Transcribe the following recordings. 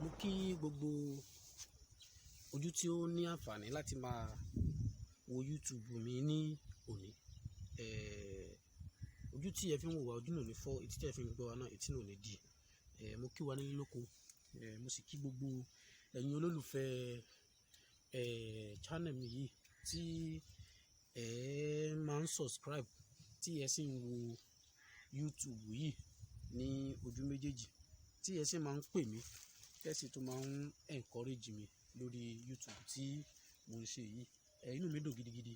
Mo kí gbogbo ojú tí ó ní àǹfààní láti máa wo YouTube mi ní òní. Ojú tí ẹ fi ń wò wá, ojú náà ò ní fọ́, etí tí ẹ fi ń gbọ́ wa náà, etí náà ò ní di. Mo kí wa nílé lóko, mo sì kí gbogbo ẹ̀yin olólùfẹ́, channel mi yìí tí ẹ máa ń subscribe, tí ẹ sì ń wo YouTube yìí ní ojú méjèèjì, tí ẹ sì máa ń pè mí, tí ẹ sì tún máa ń encourage mi lórí YouTube tí mò ń ṣe yìí. Inú mi dùn gidigidi.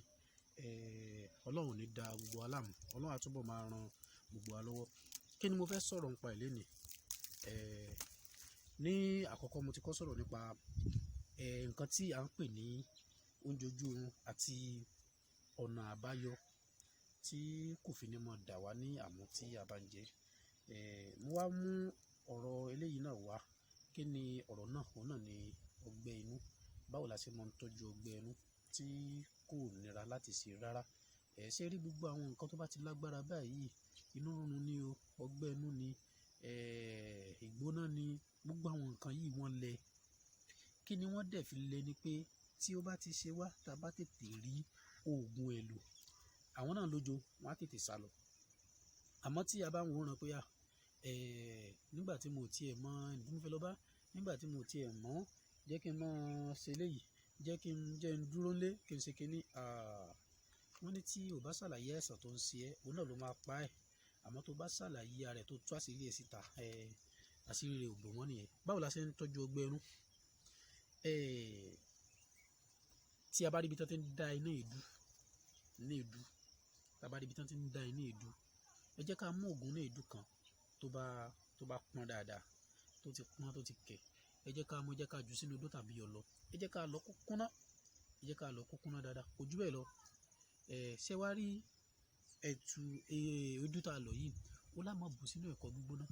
Ọlọ́run ò ní da gbogbo wa láàmú. Ọlọ́run á túbọ̀ máa ran gbogbo wa lọ́wọ́. Kí ni mo fẹ́ sọ̀rọ̀ nípa ẹ̀ lénìí? Ní àkọ́kọ́ mo ti kọ́ sọ̀rọ̀ nípa, nǹkan tí à ń pè ní oúnjẹ ojú oorun àti ọ̀nà àbáyọ tí kò fi ní mọ̀ dà wá ní àmú tí a bá ń jẹ. Mo wá mú ọ̀rọ̀ eléyìí náà wá. Kí ni ọ̀rọ̀ náà? Òun náà ni ọgbẹ́ inú. Báwo la ṣe máa ń tọ́jú ọgbẹ́ inú tí kò nira láti ṣe rárá? Ṣé rí gbogbo àwọn nǹkan tó bá ti lágbára báyìí, inú rírun ni o, ọgbẹ́ inú ni, ìgbóná ni, gbogbo àwọn nǹkan yìí wọ́n le. Kí ni wọ́n dẹ̀ fi le ni pé tí ó bá ti ṣe wá, tí a bá tètè rí òògùn ẹ lò, àwọn náà lójo, wọ́n á tètè sálọ. Àmọ́ tí a bá ń wòran pé, nígbà tí mo ti ẹ̀ mọ̀ ẹni tí mo fẹ́ lọ bá, nígbà tí mo ti ẹ̀ mọ̀, jẹ́ kí n máa ṣe eléyìí, jẹ́ kí n jẹ́ ń dúró lé, kí n ṣe kíní. Wọ́n ní tí o bá ṣàlàyé àìsàn tó ń ṣe ẹ́, òun náà ló máa pa ẹ́. Àmọ́ tó bá ṣàlàyé ara ẹ tó tú àṣírí ẹ síta, àṣírí rẹ ò bò mọ́ nìyẹn. Báwo la ṣe ń tọ́jú ọgbẹ́ inú? Tí a bá rí ibi tí wọ́n ti ń da iná èédú, iná èédú, tí a bá rí ibi tí wọ́n ti ń da iná èédú, ẹ jẹ́ ká mú òògùn iná èédú kan tó bá pọ́n dáadáa, tó ti pọ́n, tó ti kẹ̀. Ẹ jẹ́ ká mú, ẹ jẹ́ ká ju sínú odó tàbí ọlọ. Ẹ jẹ́ ká lọ kó kúnná. Ẹ jẹ́ ká lọ kó kúnná dáadáa. Kò ju bẹ́ẹ̀ lọ. Ṣé wá rí ẹ̀tù, èédú tá a lọ yìí? Ó lá máa bù sínú ẹ̀kọ gbígbóná.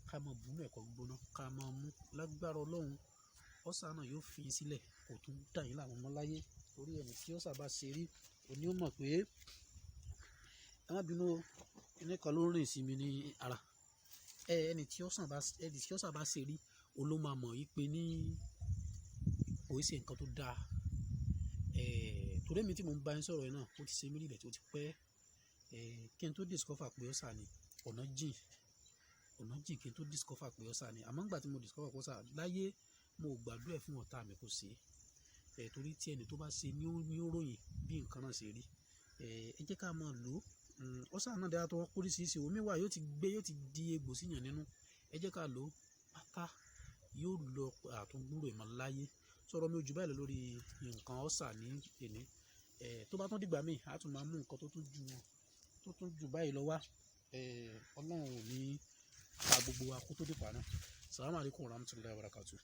Ká máa bù nínú ẹ̀kọ gbígbóná, ká máa mú lágbára Ọlọ́run. Ọ́sà náà yóò fi sílẹ̀, kò tún dà yín láàmú mọ́ láyé. Torí ẹni tí ọ́sà bá ṣe rí, òní ó mọ̀ pé ẹ má bínú o, kíní kan ló ń rìn sí mi ní ara. Ẹni tí ọ́sà bá, ẹni tí ọ́sà bá ṣe rí, òun ló máa mọ̀ wípé ní kò ṣe nǹkan tó da. Torí èmi tí mò ń bá yín sọ̀rọ̀ yìí náà, ó ti ṣe mí rí bẹ́ẹ̀ tí ó ti pẹ́. Kí n tó discover pé ọ́sà ni, ọ̀nà jìn, ọ̀nà jìn kí n tó discover pé ọ́sà ni. Àmọ́ nígbà tí mo discover pé ọ́sà láyé, mo ò gbàdúrà fún ọ̀tá mi kó ṣe. Torí tí ẹni tó bá ṣe ní ó, ní ó ròyìn bí nǹkan náà ṣe rí. Ẹ jẹ́ ká máa lò ó. Ọ́sà náà dára tó oríṣiríṣi omi wà, yóò ti gbé, yóò ti di egbò sí yàn nínú. Ẹ jẹ́ ká lò ó. Pátá yóò lọ àtúngbùrò ìmọ̀ láyé. Sọ̀rọ̀ mi ò ju báyìí lọ lórí nǹkan ọ́sà ní èní. Tó bá tún dìgbà mí, a tún máa mú nǹkan tó tún ju báyìí lọ wá. Ọlọ́run ò ní pa gbogbo wa kó tó dìpa náà. Salamu alaykum wa rahmatulahi wa barakatuh.